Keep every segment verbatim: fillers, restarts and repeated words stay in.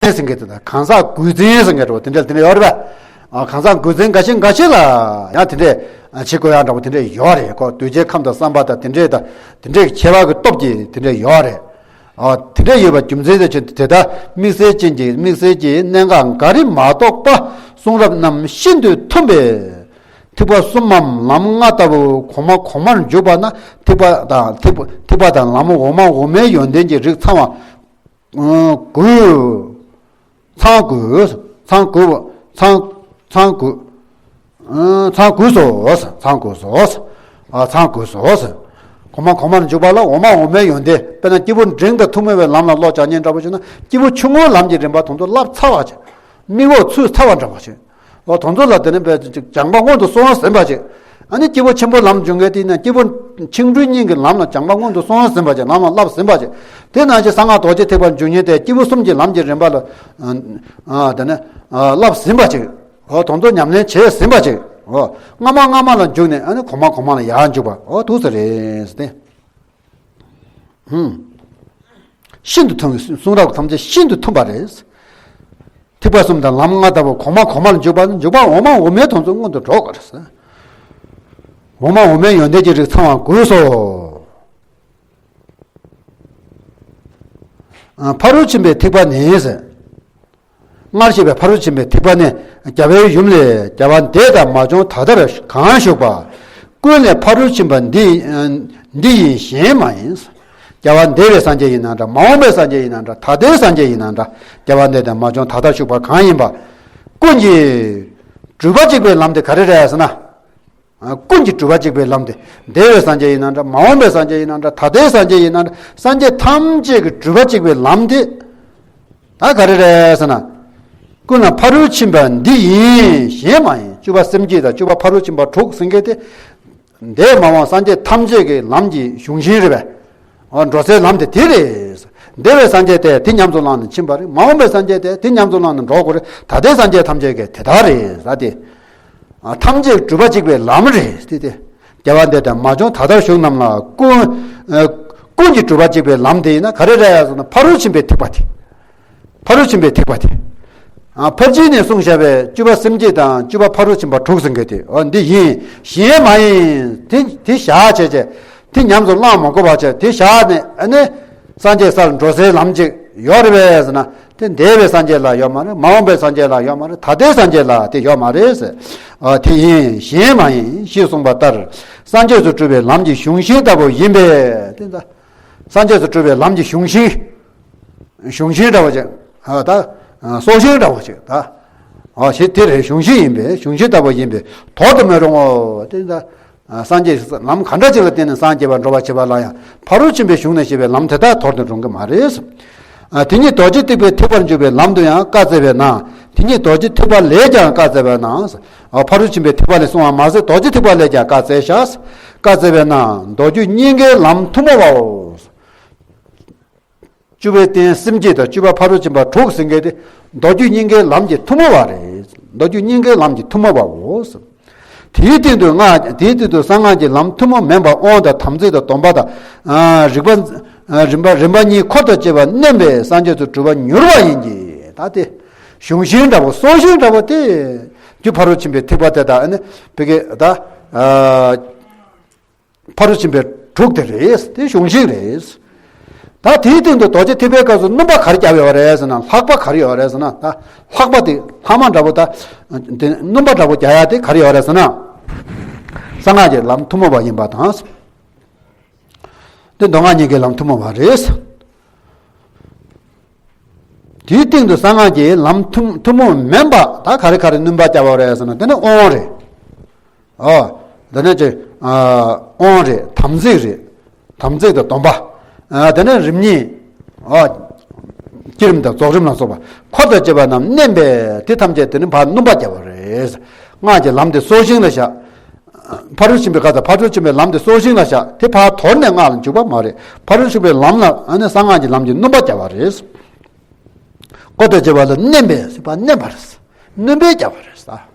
ཟེར་མཁན་དེ་དང་གང་ཟག་དགོས་འཛིན་ཟེར་མཁན་འདྲ་བོ་དེ་འདྲ་དེ་འདྲ་ཡོད་རེད་པ། ཨ། གང་ཟག་དགོས་འཛིན་འགའ་ཤས་འགའ་ཤས་ལ་ཡང་དེ་འདྲས་བྱེད་དགོས་ཡག་འདྲ་བོ་དེ་འདྲས་ཡོད་རེད། ཁོ་འདུས་བྱས་ཁམས་དང་བསམ་པ་དང་དེ་འདྲས་དང་དེ་འདྲས་ཀྱི་ཁྱད་པར་གྱི་སྟོབས་ཀྱིས་དེ་འདྲས་ཡོད་རེད། ཨ། དེ་འདྲས་ཡོད་པ་རྒྱུ་མཚན་དེ་ཕྱིར་དེ་ལྟར་དམིགས་བསལ་ཅན་གྱི་དམིགས་བསལ་གྱི་གནད་འགག་འགའ་རེ་མ་གཏོགས་པ་གསུང་རབ་རྣམས་ཤིན་ཏུ་མཐུན་པས། ཐེག་པ་གསུམ་མམ་ལམ་ལྔ་ལྟ་བུ་གོང་མ་གོང་མར་འཇུག་པ་ན་ཐེག་པ་དང་ཐེག་པ་ཐེག་པ་དང་ལམ་འོག་མ་འོག་མའི་ཡོན་ཏན་གྱི་རིགས་ཚང་བ། ཨ། དགོས། ཚང་དགོས། ཚང་དགོས། ཚང་ཚང་དགོས། ཨ། ཚང་དགོས་སོ། ཚང་དགོས་སོ། ཨ། ཚང་དགོས་སོ། གོང་མ་གོང་མར་འཇུག་པ་ལ་འོག་མ་འོག་མའི་ཡོན་ཏན། དཔེར་ན་སྐྱེས་བུ་འབྲིང་དང་ཐུན་མོང་བའི་ལམ་ལ་བློ་སྦྱང་མཁན་འདྲ་པོ་ཞིག་ན་སྐྱེས་བུ་ཆུང་ངུའི་ལམ་གྱི་རིམ་པ་དེ་ཚོ་བསླབ་ཚར་བ་ཅིག་མིག་འོག་ཚུད་ཚར་བ་འདྲ་པོ་ཞིག་འོ། དེ་ཚོ་ལ་དེ་ནས་བས་སྦྱངས་པ་སྔོན་དུ་སོང་ཟིན་པ་ཅིག་ཨ་ནི་སྐྱེས་བུ་ཆེན་པོའི་ལམ་འཇུག་མཁན་དེ་ཡིན་ན་སྐྱེས་བུ་ཆུང་འབྲིང་གཉིས་ཀྱི་ལམ་ལ་སྦྱངས་པ་སྔོན་དུ་སོང་ཟིན་པ་ཅིག་ལམ་ལ་བསླབ་ཟིན་པ་ཅིག་དེ་ནང་བཞིན་གསང་སྔགས་རྡོ་རྗེ་ཐེག་པ་འཇུག་མཁན་དེ་སྐྱེས་བུ་གསུམ་གྱི་ལམ་གྱི་རིམ་པ་ལ། ཨ། དེ་ནས། ཨ། བསླབ་ཟིན་པ་ཅིག་འོ། དེ་ཚོ་ཉམས་ལེན་བྱས་ཟིན་པ་ཅིག་འོ། སྔ་མ་སྔ་མ་ལ་འཇུག་ནས་ཨ་ནི་གོང་མ་གོང་མ་ལ་ཡར་འཇུག་པ། འོ། འདུག་སེ་རེད་ཟེར་ཏེ། ཧུམ། ཤིན་ཏུ་མཐུན་པའི་གསུང་རབ་ཐམས་ཅད་ཤིན་ཏུ་མཐུན་པ་རེད། ཐེག་པ་གསུམ་དང་ལམ་ལྔ་ལྟ་བུ་གོང་མ་གོང་མར་འཇུག་པ་ནི་འཇུག་པ་འོག་མ་འོག་མའི་དོན་ཚོ་མངོན་དུ་འགྲོ་དགོས་རེད། འོག་མ་འོག་མའི་ཡོན་ཏན་གྱི་རིགས་ཚང་བ་དགོས་སོ། ཨ། ཕ་རོལ་ཕྱིན་པའི་ཐེག་པ་ནི། སྔར་བཤད་པའི་ཕ་རོལ་ཕྱིན་པའི་ཐེག་པ་ནི་རྒྱལ་བའི་ཡུམ་ལས་རྒྱལ་བ་འདས་དང་མ་བྱོན་ད་ལྟར་གང་བཞུགས་པ། ཀུན་ལས་ཕ་རོལ་ཕྱིན་པ་འདི་འདི་ཡིན་གཞན་མ་ཡིན། རྒྱལ་བ་འདས་པའི་སངས་རྒྱས་ཡིན་ན་འདྲ། མ་འོངས་པའི་སངས་རྒྱས་ཡིན་ན་འདྲ། ད་ལྟའི་སངས་རྒྱས་ཡིན་ན་འདྲ། རྒྱལ་བ་འདས་དང་མ་བྱོན་ད་ལྟར་བཞུགས་པ་གང་ཡིན་པ། ཀུན་གྱིས་སྒྲུབ་པ་གཅིག་པའི་ལམ་དེ་ག་རེ་རེད་ཟེར་ན། ཨ། ཀུན་གྱིས་སྒྲུབ་པ་གཅིག་པའི་ལམ་དེ། འདས་པའི་སངས་རྒྱས་ཡིན་ན་འདྲ། མ་འོངས་པའི་སངས་རྒྱས་ཡིན་ན་འདྲ། ད་ལྟའི་སངས་རྒྱས་ཡིན་ན་འདྲ། སངས་རྒྱས་ཐམས་ཅད་ཀྱིས་སྒྲུབ་པ་གཅིག་པའི་ལམ་དེ། ད་ག་རེ་རེད་ཟེར་ན། ཀུན་ལ་ཕ་རོལ་ཕྱིན་པ་འདི་ཡིན་གཞན་མ་ཡིན། བཅུ་པ་སེམས་བསྐྱེད་དང་བཅུ་པ་ཕ་རོལ་ཕྱིན་པ་དྲུག་ཟེར་མཁན་དེ། འདས་མ་འོངས་སངས་རྒྱས་ཐམས་ཅད་ཀྱི་ལམ་གྱི་གཞུང་ཤིང་རེད་པས། འོ། འགྲོ་སའི་ལམ་དེ་དེ་རེད། འདས་པའི་སངས་རྒྱས་དེ་དེ་ཉམས་སུ་བླངས་ནས་ཕྱིན་པ་རེད། མ་འོངས་པའི་སངས་རྒྱས་དེ་དེ་ཉམས་སུ་བླངས་ནས་འགྲོ་དགོས་རེད། ད་ལྟའི་སངས་རྒྱས་ཐམས་ཅད་ཀྱི་དེ་ལྟར་རེད་ཟེར་ཏེ། ཨ། ཐམས་ཅད་སྒྲུབ་པ་གཅིག་པའི་ལམ་རེད་དེ་དེ། རྒྱལ་བ་འདས་དང་མ་བྱོན་ད་ལྟར་བཞུགས་རྣམས་ལ་ཀུན། ཨ། ཀུན་གྱིས་སྒྲུབ་པ་གཅིག་པའི་ལམ་དེ་ཡིན་ན་ག་རེ་རེད་ཟེར་ན་ཕ་རོལ་ཕྱིན་པའི་ཐེག་པ་དེ། ཕ་རོལ་ཕྱིན་པའི་ཐེག་པ་དེ། ཨ། ཕར་ཕྱིན་ནས་གསུངས་བཞག་པའི་བཅུ་པ་སེམས་བསྐྱེད་དང་བཅུ་པ་ཕ་རོལ་ཕྱིན་པ་དྲུག་ཟེར་མཁན་དེ། འོ། འདི་ཡིན་གཞན་མ་ཡིན། དེ་དེ་བཞག་བྱས་བྱས་དེ་ཉམས་སུ་བླང་མ་དགོས་པ་བྱས་དེ་བཞག་ནས་ཨ་ནི་སངས་རྒྱས་སར་འགྲོ་སའི་ལམ་གཅིག་ཡོད་རེད་པས་ཟེར་ན། དེ་འདས་པའི་སངས་རྒྱས་ལ་ཡོད་མ་རེད། མ་འོངས་པའི་སངས་རྒྱས་ལ་ཡོད་མ་རེད། ད་ལྟའི་སངས་རྒྱས་ལ་དེ་ཡོད་མ་རེད་ཟེར། ཨ། དེ་ཡིན་གཞན་མ་ཡིན་ཞེས་གསུངས་པ་ལྟར་སངས་རྒྱས་སུ་གྲུབ་པའི་ལམ་གྱི་གཞུང་ཤིང་ལྟ་བུ་ཡིན་པས། དེ་ད་སངས་རྒྱས་སུ་གྲུབ་པའི་ལམ་གྱི་གཞུང་ཤིང་། གཞུང་ཤིང་འདྲ་བོ་ཅིག་ཨ། ད། ཨ། སྲོག་ཤིང་འདྲ་བོ་ཅིག་ད། ཨ། ཞེས་དེ་རེད། གཞུང་ཤིང་ཡིན་པས། གཞུང་ཤིང་ལྟ་བུ་ཡིན་པས་དོར་དུ་མི་རུང་ངོ་། དེ་ད། ཨ། སངས་རྒྱས་ལམ་ག་འདྲ་ཅིག་ལ་བརྟེན་ནས་སངས་རྒྱས་པར་འགྲོ་བར་བྱེད་པ་ལ་ཡང་ཕ་རོལ་ཕྱིན་པའི་གཞུང་ནས་བཤད་པའི་ལམ་དེ་དག་དོར་དུ་འགྲོ་གི་མ་རེད། ཨ། དེ་ཉིད་རྡོ་རྗེ་ཐེག་པའི་ཐེག་པར་འཇུག་པའི་ལམ་དུ་ཡང་བཀའ་སྩལ་བས་ན། དེ་ཉིད་རྡོ་རྗེ་ཐེག་པ་ལས་ཀྱང་བཀའ་སྩལ་བས་ན། ཨ། ཕ་རོལ་ཕྱིན་པའི་ཐེག་པ་ལས་གསུངས་པ་མ་ཟད་རྡོ་རྗེ་ཐེག་པ་ལས་ཀྱང་བཀའ་སྩལ་བཞག་བཀའ་སྩལ་བས་ན་མདོ་རྒྱུད་སྙིང་གའི་ལམ་ཐུན་མོང་བའོ། བཅུ་པའི་རྟེན་སེམས་བསྐྱེད་དང་བཅུ་པ་ཕ་རོལ་ཕྱིན་པ་དྲུག་ཟེར་མཁན་དེ་མདོ་རྒྱུད་སྙིང་གའི་ལམ་གྱི་ཐུན་མོང་བ་རེད། མདོ་རྒྱུད་སྙིང་གའི་ལམ་གྱི་ཐུན་མོང་བའོ། དེའི་སྟེང་དུ་སྔགས། དེའི་སྟེང་དུ་གསང་སྔགས་ཀྱི་ལམ་ཐུན་མོང་མིན་པ་དབང་དང་དམ་ཚིག་དང་སྡོམ་པ་དང་། ཨ། རིག་པ། ཨ། རིམ་པ། རིམ་པ་གཉིས་འཁོར་དང་བཅས་པ་བསྣན་པས་སངས་རྒྱས་སུ་གྲུབ་པར་མྱུར་བ་ཡིན་གྱི། ད་དེ་གཞུང་ཤིང་འདྲ་བོ་སྲོག་ཤིང་འདྲ་བོ་དེ་རྒྱུ་ཕ་རོལ་ཕྱིན་པའི་ཐེག་པ་དེ་དག་ཨ་ནི་བི་གེ་ད། ཨ། ཕ་རོལ་ཕྱིན་པའི་དྲུག་དེ་རེད། དེ་གཞུང་ཤིང་རེད། ད་དེའི་སྟེང་དུ་རྡོ་རྗེ་ཐེག་པའི་སྐབས་སུ་སྣུམ་པ་ག་རེ་བརྒྱབ་ཡོད་རེད་ཟེར་ན། ལྷགས་པ་ག་རེ་ཡོད་རེད་ཟེར་ན། ད་ལྷགས་པ་དེ་ལྷག་མ་འདྲ་པོ། ད་དེ་སྣུམ་པ་འདྲ་པོ་རྒྱག་ཡ་དེ་ག་རེ་ཡོད་རེད་ཟེར་ན། གསང་སྔགས་ཀྱི་ལམ་ཐུན་མོང་བ་ཡིན་པ་དང་། དེ་མདོ་སྔགས་གཉིས་ཀའི་ལམ་ཐུན་མོང་བ་རེད། དེའི་སྟེང་དུ་གསང་སྔགས་ཀྱི་ལམ་ཐུན་ཐུན་མོང་མིན་པ་ད་ག་རེ་ག་རེ་སྣུམ་པ་བརྒྱབ་པ་རེད་ཟེར་ན། དེ་ནི་དབང་རེད། ཨོ། དེ་ནས་ཅིག་ཨ། དབང་རེད། དམ་ཚིག་རེད། དམ་ཚིག་དང་སྡོམ་པ། ཨ། དེ་ནས་རིམ་གཉིས། ཨོ། བསྐྱེད་རིམ་དང་རྫོགས་རིམ་ལ་སོགས་པ་འཁོར་དང་བཅས་པ་རྣམས་བསྣན་པས་དེ་ཐམས་ཅད་དེ་ནི་ཕར་སྣུམ་པ་བརྒྱབ་པ་རེད། སྔགས་ཀྱི་ལམ་དེ་སྲོག་ཤིང་ལ་བཞག་ཕ་རོལ་ཕྱིན་པའི་བཀའ་དང་ཕ་རོལ་ཕྱིན་པའི་ལམ་དེ་སྲོག་ཤིང་ལ་བཞག་དེ་ཕར་དོར་ནས་སྔགས་ལ་འཇུག་པ་མ་རེད། ཕ་རོལ་ཕྱིན་པའི་ལམ་ལ་ཨ་ནི་གསང་སྔགས་ཀྱི་ལམ་གྱི་སྣུམ་པ་བརྒྱབ་པ་རེད། འཁོར་དང་བཅས་པ་ལ་བསྣན་པས་ཕར་བསྣན་པ་རེད། སྣུམ་པས་བརྒྱབ་པ་རེད།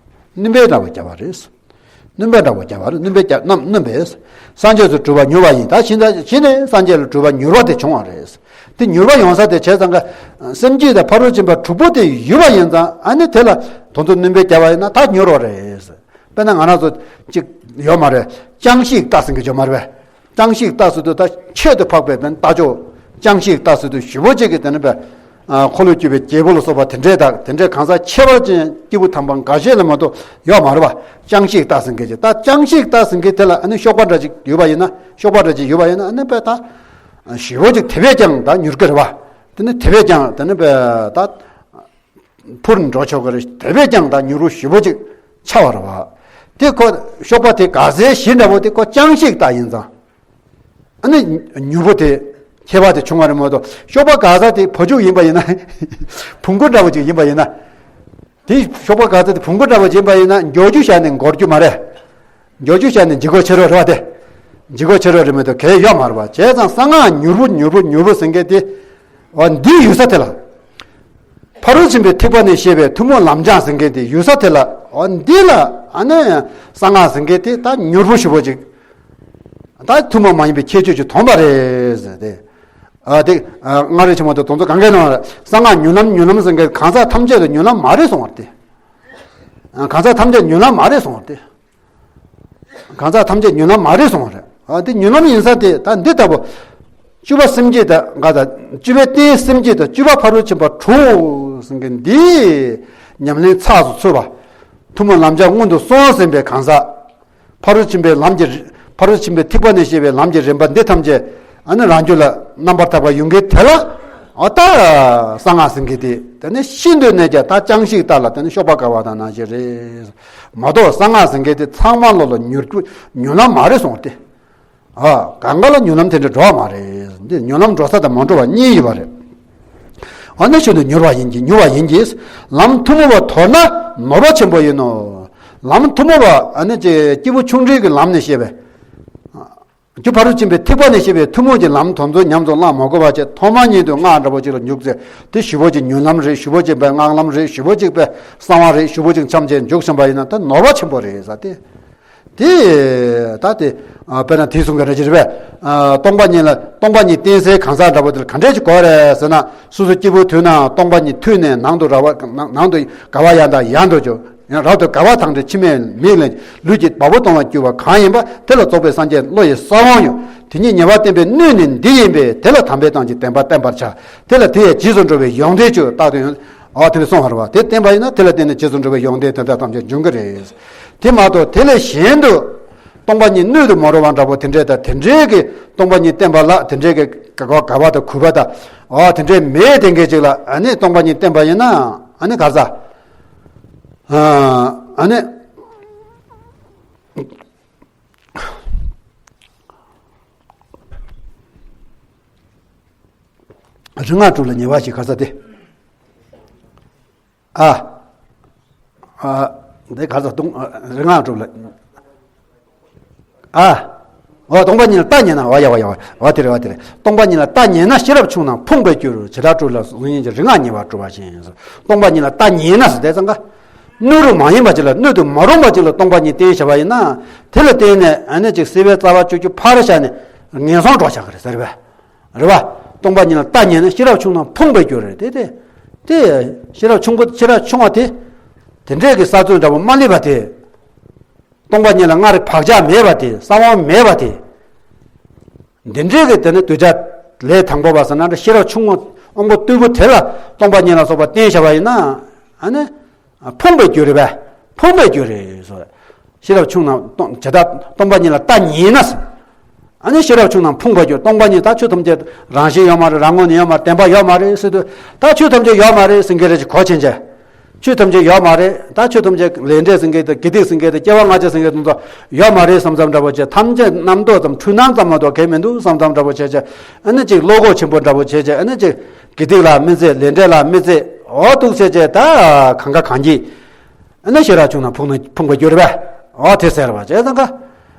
སྣུམ་པའི་ལྟ་བུ་བརྒྱབ་པ་རེད། སྣོན་པ་འདྲ་བོ་བརྒྱབ་པ་རེད། སྣོན་པས་བརྒྱབ་རྣམས་སྣོན་པས། སངས་རྒྱས་སུ་གྲུབ་པ་མྱུར་བ་ཡིན། ད་ཕྱིན་ད་ཕྱིན་ནས་སངས་རྒྱས་ལ་གྲུབ་པ་མྱུར་བ་དེ་བྱུང་བ་རེད། དེ་མྱུར་བ་ཡོང་ས་དེ་བྱས་ཙང་ཀ་སེམས་བསྐྱེད་དང་ཕ་རོལ་ཕྱིན་པ་དྲུག་པོ་དེ་ཡོད་པ་ཡིན་ཙང་ཨ་ནི་དེ་ལ་དོན་དུ་སྣོན་པས་བརྒྱབ་པ་ཡིན་ན་ད་མྱུར་བ་རེད། དཔེར་ན་ང་རང་ཚོ་གཅིག་ཡོད་མ་རེད། ཅང་ཤེས་ཀྱི་རྟགས་ཟེར་མཁན་ཅིག་ཡོད་མ་རེད་པས། ཅང་ཤེས་ཀྱི་རྟགས་ཟེར་དུས་ད་ཁྱད་དུ་འཕགས་པའི་དཔེར་ན་རྟགས་འཇོག་ཅང་ཤེས་ཀྱི་རྟགས་ཟེར་དུས་ཞིབ་པོ་གཅིག་གི་དེ་ནི་པས། འཁོར་ལོས་སྒྱུར་བའི་རྒྱལ་པོ་ལ་སོགས་པ་དེ་འདྲས་དག་དེ་འདྲས་གང་ཟག་ཁྱད་པར་ཅན་སྐྱེས་བུ་དམ་པ་འགའ་ཤས་ལ་མ་གཏོགས་ཡོད་མ་རེད་པ། ཅང་ཤེས་ཀྱི་རྟགས་ཟེར་མཁན་ཅིག་ད་ཅང་ཤེས་ཀྱི་རྟགས་ཟེར་མཁན་དེ་ལ་ཨ་ནི་གཤོག་པ་འདྲ་ཅིག་ཡོད་པ་ཡིན་ན་གཤོག་པ་འདྲ་ཅིག་ཡོད་པ་ཡིན་ན་ཨ་ནི་པས་ད་ཞིབ་པོ་གཅིག་དེ་བས་ཀྱང་ད་མྱུར་གི་རེད་པ། དེ་ནི་དེ་བས་ཀྱང་དེ་ནི་པས་ད། འཕུར་འགྲོ་ཆོག་གི་རེད། དེ་བས་ཀྱང་ད་མྱུར་བོ་ཞེ་པོ་ཅིག་ཆགས་པ་རེད་པ། དེ་ཁོ་གཤོག་པ་དེ་ག་ཚད་ཞིག་འདྲ་བོ་དེ་ཁོ་ཅང་ཤེས་རྟགས་ཡིན་ཙང་། ཨ་ནི་མྱུར་བོ་དེ་ཁྱད་པར་དེ་བྱུང་བ་རེད་མ་གཏོགས་གཤོག་པ་ག་ཚད་དེ་བ་ཕྱུགས་ཡིན་པ་ཡིན་ན་བོང་གུ་འདྲ་བོ་ཅིག་ཡིན་པ་ཡིན་ན། དེ་གཤོག་པ་ག་ཚད་དེ་བོང་གུ་འདྲ་བོ་ཅིག་ཡིན་པ་ཡིན་ན་མགྱོགས་རྒྱུ་བྱས་ནས་འགོར་རྒྱུ་མ་རེད། མགྱོགས་རྒྱུ་བྱས་ནས་འཇིགས་སྐུལ་ཆེ་རོགས་རེད་པ་དེ། འཇིགས་སྐུལ་ཆེ་རོགས་རེད་མ་གཏོགས་གལ་ཡོད་མ་རེད་པ། བྱས་ཙང་གསང་སྔགས་མྱུར་བོ་མྱུར་བོ་མྱུར་བོ་ཟེར་མཁན་དེ། འོ་འདིའི་ཡུལ་ས་དེ་ལ། ཕ་རོལ་ཕྱིན་པའི་ཐེག་པ་ནས་བཤད་པའི་ཐུན་མོང་ལམ་སྦྱངས་ཟེར་མཁན་དེ་ཡུལ་ས་དེ་ལ་འོ་འདི་ལ་ཨ་ནི་གསང་སྔགས་ཟེར་མཁན་དེ་ད་མྱུར་བོ་ཞེ་པོ་ཅིག་ད་ཐུན་མོང་མ་ཡིན་པའི་ཁྱད་ཆོས་ཅིག་ཐོན་པ་རེད་ཟེར་ཏེ། ཨ་དེ་ཨ་སྔགས་རིག་ཆེན་མོ་དེ་དོན་ཚོ་གང་གའི་ནང་ལ་གསང་སྔགས་མྱུར་ལམ་མྱུར་ལམ་ཟེར་མཁན་གང་ཟག་ཐམས་ཅད་ལ་མྱུར་ལམ་མ་རེད་གསུངས་པ་རེད་དེ། ཨ་གང་ཟག་ཐམས་ཅད་མྱུར་ལམ་མ་རེད་གསུངས་པ་རེད་དེ། གང་ཟག་ཐམས་ཅད་མྱུར་ལམ་མ་རེད་གསུངས་པ་རེད། ཨ་འདི་མྱུར་ལམ་ཡིན་ས་དེ་ད་འདི་ལྟ་བུ། བཅུ་པ་སེམས་བསྐྱེད་དང་ག་དང་བཅུ་པའི་རྟེན་སེམས་བསྐྱེད་དང་བཅུ་པ་ཕ་རོལ་ཕྱིན་པ་དྲུག་ཟེར་མཁན་འདི་ཉམས་ལེན་ཚགས་སུ་ཚུད་པ། ཐུན་མོང་ལམ་སྦྱངས་སྔོན་དུ་སོང་ཟིན་པའི་གང་ཟག་ཕ་རོལ་ཕྱིན་པའི་ལམ་གྱི་ཕ་རོལ་ཕྱིན་པའི་ཐེག་པ་ནས་བཤད་པའི་ལམ་གྱི་རིམ་པ་འདི་ཐམས་ཅད་ཨ་ནི་རང་རྒྱུད་ལ་རྣམ་པར་དག་པ་ཡོང་གི་དེ་ལ་ཨ་ད་གསང་སྔགས་ཟེར་མཁན་དེ་དེ་ནི་ཤིན་ཏུ་ནས་ཀྱང་ད་ཅང་ཤེས་རྟགས་ལ་དེ་ནི་གཤོག་པ་དགའ་བ་དང་ནང་བཞིན་རེད་མ་གཏོགས་གསང་སྔགས་ཟེར་མཁན་དེ་ཚང་མ་ལོ་ལ་མྱུར་མྱུར་ལམ་མ་རེད་གསུངས་ཏེ། ཨ་གང་ག་ལ་མྱུར་ལམ་དེ་འདྲ་འགྲོ་བ་མ་རེད། འདི་མྱུར་ལམ་འགྲོ་ས་དང་མ་འགྲོ་བ་གཉིས་ཡོད་པ་རེད། ཨ་ནི་ཆོས་འདི་མྱུར་བ་ཡིན་གྱི་མྱུར་བ་ཡིན་གྱི། ལམ་ཐུན་མོང་བ་དོར་ན་ནོར་བ་ཆེན་པོ་ཡིན་ནོ། ལམ་ཐུན་མོང་བ་ཨ་ནི་ཅེ་སྐྱེས་བུ་ཆུང་འབྲིང་གི་ལམ་ནས་བཤད་པའི། རྒྱུ་ཕ་རོལ་ཕྱིན་པའི་ཐེག་པ་ནས་བཤད་པའི་ཐུན་མོང་གི་ལམ་དོན་ཚོ་ཉམས་སུ་བླང་མ་དགོས་པ་བྱས་ཐོག་མ་ཉིད་དུ་སྔགས་འདྲ་པོ་ཅིག་ལ་འཇུག་ཚེ་དེ་ཞེ་པོ་ཅིག་མྱུར་ལམ་རེད། ཞེ་པོ་ཅིག་པའི་སྔགས་ལམ་རེད། ཞེ་པོ་ཅིག་པའི་གསང་བ་རེད། ཞེ་པོ་ཅིག་འཆམ་བྱས་འཇུག་ཟིན་པ་ཡིན་ན་ད་ནོར་བ་ཆེན་པོ་རེད་ཟེར་ཏེ། དེ་ད་དེ་དཔེར་ན་དེ་གསུང་གི་རེད་ཅེས་རེད་པས། སྟོང་པ་ཉིད་ལ་སྟོང་པ་ཉིད་བསྟན་སའི་གང་ཟག་འདྲ་པོ་དེར་ག་འདྲས་ཅིག་གོ་རེད་ཟེར་ན། སོ་སོ་སྐྱེས་བུ་དུས་ན་སྟོང་པ་ཉིད་ཐོས་ནས་ནང་དུ་ར་བ་ནང་དུ་དགའ་བ་ཡང་དང་ཡང་དུ་འཇུག་ཡང་རབ་ཏུ་དགའ་བ་དང་འདྲ་ཕྱི་མའི་མིག་ལས་ལུས་ཀྱི་བ་སྤུ་ལྟ་བུར་གྱུར་པ་གང་ཡིན་པ་དེ་ལ་རྫོགས་པའི་སངས་རྒྱས་བློ་ཡི་ས་བོན་ཡོད། དེ་ཉིད་ཉེ་བར་བསྟན་པའི་སྣོད་ནི་འདི་ཡིན་པས་དེ་ལ་དམ་པའི་དོན་གྱི་བདེན་པ་བསྟན་པར་བྱ། དེ་ལ་དེ་ཡི་རྗེས་སུ་འགྲོ་བའི་ཡོན་ཏན་བཅུ་རྟག་ཏུ་ཡོད། ཨོ་དེ་ལ་གསུངས་པ་རེད་པ། དེ་བསྟན་པ་ཡིན་ན་དེ་ལ་བརྟེན་ནས་རྗེས་སུ་འགྲོ་བའི་ཡོན་ཏན་དེ་དག་ཐམས་ཅད་འབྱུང་གི་རེད། དེ་མ་གཏོགས་དེ་ལས་གཞན་དུ་སྟོང་པ་ཉིད་སྣོད་དུ་མ་རུང་བ་འདྲ་པོ་དེ་འདྲས་དང་དེ་འདྲས་ཀྱི་སྟོང་པ་ཉིད་བསྟན་པ་ལ་དེ་འདྲས་ཀྱི་དགའ་བ་དགའ་བ་དང་གུས་པ་དང་ཨོ་དེ་འདྲས་མེད་དེ་འགའི་ཅིག་ལ་ཨ་ནི་སྟོང་པ་ཉིད་བསྟན་པ་ཡིན་ན་ཨ་ནི་ག་ས་ཨ་ནི། རིག་སྔགས་དྲུག་ལ་ཉེ་བ་ཞིག་ག་ས་དེ། ཨ། ཨ། འདི་ག་ས་སྟོང་རིག་སྔགས་དྲུག་ལ། ཨ། འོ་སྟོང་པ་ཉིད་ལ་རྟགས་ངེས་ན་འོ་ཡ་འོ་ཡ་འོ་འོ་དེ་རེད་འོ་དེ་རེད། སྟོང་པ་ཉིད་ལ་རྟགས་ངེས་ན་ཤེས་རབ་ཆུང་རྣམས་ཕུང་བར་འགྱུར། བྱེ་བྲག་དྲུག་ལ་གཟུང་ཡུལ་གྱི་རིག་སྔགས་ཉེ་བར་གྲུབ་པ་བཞིན། སྟོང་པ་ཉིད་ལ་རྟགས་ངེས་ན་ཟེར་དེ་ཙང་ཀ་སྣོད་རུ་མ་ཡིན་པ་ཅིག་ལ་སྣོད་དུ་མ་རུང་བ་ཅིག་ལ་སྟོང་པ་ཉིད་བསྟན་བྱ་བ་ཡིན་ན་དེ་ལ་བརྟེན་ནས་ཨ་ནི་ཅིག་སྲིད་པའི་རྩ་བ་བཅུ་བཅུ་ཕར་བཞག་ནས་ངན་སོང་འགྲོ་བྱ་གི་རེད་ཟེར་བས། རེད་བ། སྟོང་པ་ཉིད་ལ་རྟགས་ངེས་ན་ཤེས་རབ་ཆུང་རྣམས་ཕུང་བར་འགྱུར་རེད་དེ་དེ། དེ་ཤེས་རབ་ཆུང་པོ་ཤེས་རབ་ཆུང་བ་དེ། དེ་འདྲས་ཀྱི་ས་ཚོད་འདྲ་པོ་མ་སླེབས་པ་དེ། སྟོང་པ་ཉིད་ལ་སྔར་བག་ཆགས་མེད་པ་དེ་གསང་བ་མེད་པ་དེ། འདི་འདྲས་ཀྱི་དེ་ནི་གདུལ་བྱ་ལས་དང་པོ་པ་ཟེར་ན་འདྲ་ཤེས་རབ་ཆུང་ངུ་དབང་པོ་རྟུལ་པོ་དེ་ལ་སྟོང་པ་ཉིད་ལ་སོགས་པ་བསྟན་བྱ་བ་ཡིན་ན་ཨ་ནི། ཕུང་བར་འགྱུར་རེད་པས། ཕུང་བར་འགྱུར་རེད་ཟེར། ཤེས་རབ་ཆུང་རྣམས་སྟོང་བྱེ་བྲག་སྟོང་པ་ཉིད་ལ་རྟགས་ངེས་ན་ཟེར། ཨ་ནི་ཤེས་རབ་ཆུང་རྣམས་ཕུང་བར་འགྱུར། སྟོང་པ་ཉིད་ད་ཆོས་ཐམས་ཅད་རང་བཞིན་ཡོད་མ་རེད། རང་ངོས་ནས་ཡོད་མ་རེད། བདེན་པ་ཡོད་མ་རེད་ཟེར་དུས་ད་ཆོས་ཐམས་ཅད་ཡོད་མ་རེད་ཟེར་མཁན་རེད་ཅེས་གོ་ཕྱིན་ཆད། ཆོས་ཐམས་ཅད་ཡོད་མ་རེད། ད་ཆོས་ཐམས་ཅད་ལས་འབྲས་ཟེར་མཁན་དང་དགེ་སྡིག་ཟེར་མཁན་དང་སྐྱེ་བ་སྔ་ཕྱི་ཟེར་མཁན་དེ་ཚོ་ཡོད་མ་རེད་བསམ་བསམ་འདྲ་པོ་བྱས། ཐམས་ཅད་རྣམ་རྟོག་ཙམ་འཁྲུལ་སྣང་ཙམ་མ་གཏོགས་གལ་མི་འདུག་བསམ་བསམ་འདྲ་པོ་བྱས་བྱས། ཨ་ནི་ཅིག་བློ་ཁོག་ཆེན་པོ་འདྲ་པོ་བྱས་བྱས། ཨ་ནི་ཅིག་དགེ་སྡིག་ལ་མི་བརྩི། ལས་འབྲས་ལ་མི་བརྩི། འོ་འདུག་བྱས་བྱས་ད་གང་ག་གང་གིས། ཨ་ནི་ཤེས་རབ་ཆུང་རྣམས་ཕུང་ན་ཕུང་བར་འགྱུར་བས། འོ་དེ་ཟེར་བ་བྱས་ཙང་ཀ་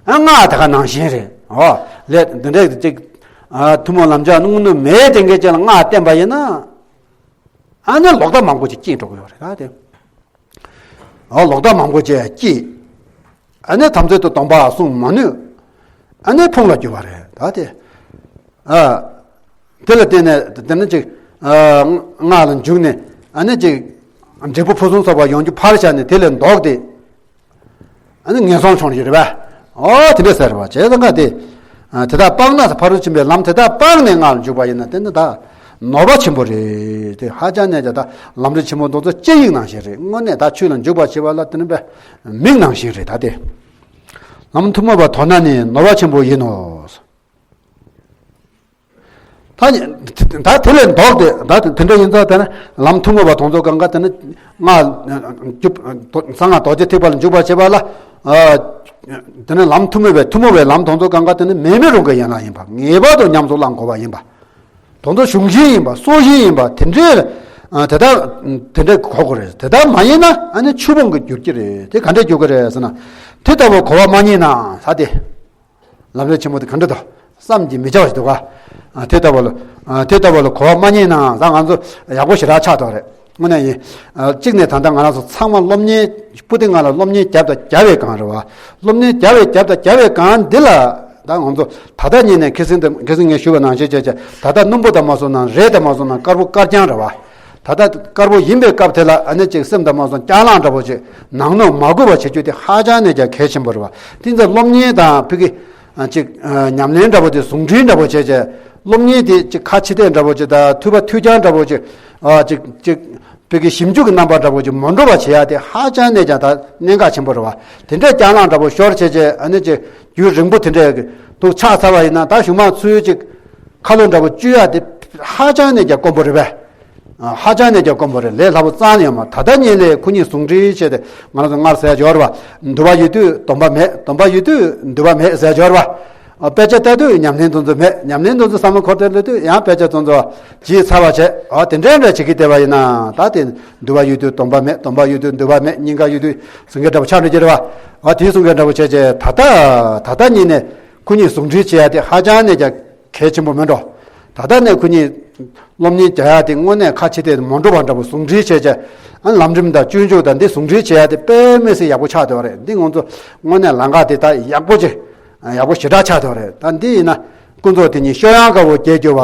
ཨ་སྔགས་དེ་ག་ནང་བཞིན་རེད། འོ་ལས་འདི་འདྲས་ཅིག་ཨ་ཐུན་མོང་ལམ་སྦྱངས་དངོས་གནས་མེད་དེ་འགའི་ཅིག་ལ་སྔགས་བསྟན་པ་ཡིན་ན། ཨ་ནི་ལོག་ལྟ་མང་པོ་ཅིག་སྐྱེས་འགྲོ་གི་ཡོད་རེད་ད་དེ། འོ་ལོག་ལྟ་མང་པོ་ཅིག་སྐྱེས། ཨ་ནི་དམ་ཚིག་ཏུ་སྡོམ་པ་སྲུང་མ་ནུས། ཨ་ནི་ཕུང་ལ་འགྱུར་བ་རེད་ད་དེ། ཨ། དེ་ལ་བརྟེན་ནས་དེ་ནི་ཅིག་ཨ། སྔགས་ལ་འཇུག་ནས་ཨ་ནི་ཅིག་འབྲས་བུ་ཕུན་སུམ་ཚོགས་པ་ཡོང་རྒྱུ་ཕར་བཞག་ནས་དེ་ལས་ལྡོག་སྟེ། ཨ་ནི་ངན་སོང་མཆོང་རྒྱུ་རེད་པས། ཨོ་དེ་འདྲ་ཟེར་བ་བྱས་ཙང་ཀ་དེ། ཨ། དེ་དག་སྤངས་ན་ཕ་རོལ་ཕྱིན་པའི་ལམ་དེ་དག་སྤངས་ནས་སྔགས་ལ་འཇུག་པ་ཡིན་ན་དེ་ནི་ད་ནོར་བ་ཆེན་པོ་རེད་དེ། ཧ་ཅང་ནས་ཀྱང་ད་ལམ་རིམ་ཆེན་པོ་འདི་ཚོ་ཅི་ཡིན་ནང་བཞིན་རེད། དངོས་གནས་ད་ཆོས་ལ་འཇུག་པར་བྱེད་པ་ལ་དེ་ནི་པས་མིང་ནང་བཞིན་རེད་ད་དེ། ལམ་ཐུན་མོང་བར་དོར་ན་ནི་ནོར་བ་ཆེན་པོ་ཡིན་ནོ། ད་ནི་ད་དེ་ལས་ལྡོག་སྟེ་ད་དེ་འདྲ་ཡིན་ཙང་དེ་ནི་ལམ་ཐུན་མོང་བ་དེ་ཚོ་གང་ག་དེ་ནི་སྔགས་འཇུག་གསང་སྔགས་རྡོ་རྗེ་ཐེག་པ་ལ་འཇུག་པར་བྱེད་པ་ལ། ཨ། དེ་ནི་ལམ་ཐུན་མོང་བའི་ཐུན་མོང་བའི་ལམ་དེ་ཚོ་གང་ག་དེ་ནི་མེད་མི་རུང་གི་ཡན་ལག་ཡིན་པ། ངེས་པར་དུ་ཉམས་སུ་བླང་དགོས་པ་ཡིན་པ། དེ་ཚོ་གཞུང་བཞིན་ཡིན་པ་སྲོག་བཞིན་ཡིན་པ་དེ་འདྲའི། ཨ། དེ་དག་དེ་འདྲའི་གོ་དགོས་རེད། དེ་དག་མ་ཡིན་ན་ཨ་ནི་ཆོས་སྤོང་གི་འགྱུར་གྱི་རེད། དེ་ག་འདྲས་འགྱུར་གི་རེད་ཟེར་ན། དེ་ལྟ་བུ་གོ་བ་མ་རྙེད་ན་ས་དེ། ལམ་རིམ་ཆེན་མོ་དེ་ག་འདྲ་དང་བསམ་གྱིས་མི་ཁྱབ་པ་ཞིག་འདུག་ག་ཨ། དེ་ལྟ་བུ་ལ། ཨ། དེ་ལྟ་བུ་ལ་གོ་བ་མ་རྙེད་ནའང་ད་ང་ཚོ་ཡག་པོ་ཞེ་དྲག་ཆགས་ཐུབ་རེད། དངོས་གནས་ཡིན། ཨ། གཅིག་ནས་ད་ལྟ་ང་རང་ཚོ་ཚང་མ་སློབ་གཉེར་པོ་ཏི་ང་ལ་སློབ་གཉེར་བརྒྱབ་དང་རྒྱབ་པའི་སྒང་རེད་བ། སློབ་གཉེར་བརྒྱབ་པའི་རྒྱབ་དང་རྒྱབ་པའི་སྒང་འདི་ལ་ད་ང་ཚོ་ད་ལྟ་ཉིད་ནས་ཁ་སང་དེ་ཁ་སང་ངས་ཞུས་པ་ནང་བཞིན་བྱས་བྱས་ད་ལྟ་སྣུམ་པོ་དང་མ་སོང་ན་རས་དང་མ་སོང་ན་དཀར་པོ་དཀར་རྐྱང་རེད་བ། ད་ལྟ་དཀར་པོ་ཡིན་པའི་སྐབས་དེ་ལ་ཨ་ནི་ཅིག་སེམས་དང་མ་སོང་སྐྱག་ལངས་འདྲ་པོ་ཅིག་ནང་ནོག་མ་དགོས་པ་བྱེད་རྒྱུ་དེ་ཧ་ཅང་ནས་ཀྱང་གལ་ཆེན་པོ་རེད་བ། དེ་ཚོ་སློབ་གཉེར་དང་ཕ་གི། ཨ། ཅིག་ཨ། ཉམས་ལེན་འདྲ་པོ་དེ་ཟུང་འབྲེལ་འདྲ་པོ་བྱས་བྱས། སློབ་གཉེར་དེ་ཅིག་ཁ་ཕྱི་བལྟས་འདྲ་པོ་ཅིག་དང་ཐོས་པ་ཐོས་རྐྱང་འདྲ་པོ་ཅིག་ཨ། ཅིག་ཅིག་ཕ་གི་ཞིབ་འཇུག་གི་རྣམ་པ་འདྲ་པོ་ཅིག་མ་འགྲོ་བ་བྱེད་ཡ་དེ་ཧ་ཅང་ནས་ཀྱང་ད་གནད་འགག་ཆེན་པོ་རེད་བ། དེ་འདྲའི་སྐྱག་ལངས་འདྲ་པོ་ཤོར་བྱས་བྱས་ཨ་ནི་ཅིག་རྒྱུན་རིང་པོ་དེ་འདྲའི་འདུག་ཆགས་ཚར་བ་ཡིན་ན་ད་གཞུག་མ་ཚུར་ཅིག་ཁ་ལོ་འདྲ་པོ་གཅོད་ཡ་དེ་ཧ་ཅང་ནས་ཀྱང་དཀོན་པོ་རེད་པས། ཧ་ཅང་ནས་ཀྱང་དཀོན་པོ་རེད། ལས་སླ་པོ་རྩ་ནས་ཡོད་མ། ད་ལྟ་ཉིད་ལས་ཁོ་གཉིས་ཟུང་འབྲེལ་བྱས་ཏེ་ང་རང་ཚོ་སྔར་ཟེར་ཡ་ཡོད་རེད་བ། འདུལ་བ་ཡོད་དུས་སྡོམ་པ་མེད། སྡོམ་པ་ཡོད་དུས་འདུལ་བ་མེད་ཟེར་ཡ་ཡོད་རེད་བ། དཔེ་ཆ་ལྟ་དུས་ཉམས་ལེན་དེ་ཚོ་མེད། ཉམས་ལེན་དེ་ཚོ་བསམ་བློ་འཁོར་ཏེ་སླེབས་དུས་ཡང་དཔེ་ཆ་དེ་ཚོ་བརྗེད་ཚར་བ་བྱས། ཨ། དེ་འདྲའི་འདྲ་བྱེད་ཀྱི་བསྡད་པ་ཡིན་ན་ད་དེ་འདུལ་བ་ཡོད་དུས་སྡོམ་པ་མེད། སྡོམ་པ་ཡོད་དུས་འདུལ་བ་མེད། སྙིང་ག་ཡོད་དུས་ཟིང་ག་འདྲ་པོ་ཆགས་འགྲོ་གི་རེད་བ། ཨ། དེ་ཟིང་ག་འདྲ་པོ་བྱས་བྱས་ད་ལྟ་ད་ལྟ་ཉིད་ནས་ཁོ་གཉིས་ཟུང་འབྲེལ་བྱེད་ཡ་དེ་ཧ་ཅང་ནས་ཀྱང་གལ་ཆེན་པོ་མིན་འགྲོ། ད་ལྟ་ནས་ཁོ་གཉིས་སློབ་གཉེར་རྒྱག་ཡ་དེ་དངོས་གནས་ཁ་ཕྱི་བལྟས་མ་འགྲོ་བ་འདྲ་པོ་ཟུང་འབྲེལ་བྱས་བྱས། ཨ། ལམ་རིམ་དང་སྤྱོད་འཇུག་དང་འདི་ཟུང་འབྲེལ་བྱེད་ཡ་དེ་དཔེ་མི་སྲིད་ཡག་པོ་ཆགས་བསྡད་པ་རེད། འདི་ང་ཚོ་དངོས་གནས་ལམ་ཁ་དེ་ད་ཡག་པོ་ཅིག་ཡག་པོ་ཞེ་དྲག་ཆགས་བསྡད་པ་རེད། ད་འདི་ཡིན་ན་ཀུན་རྫོབ་དེ་ཉིད་གཤོག་ཡངས་དཀར་པོ་རྒྱས་གྱུར་པ།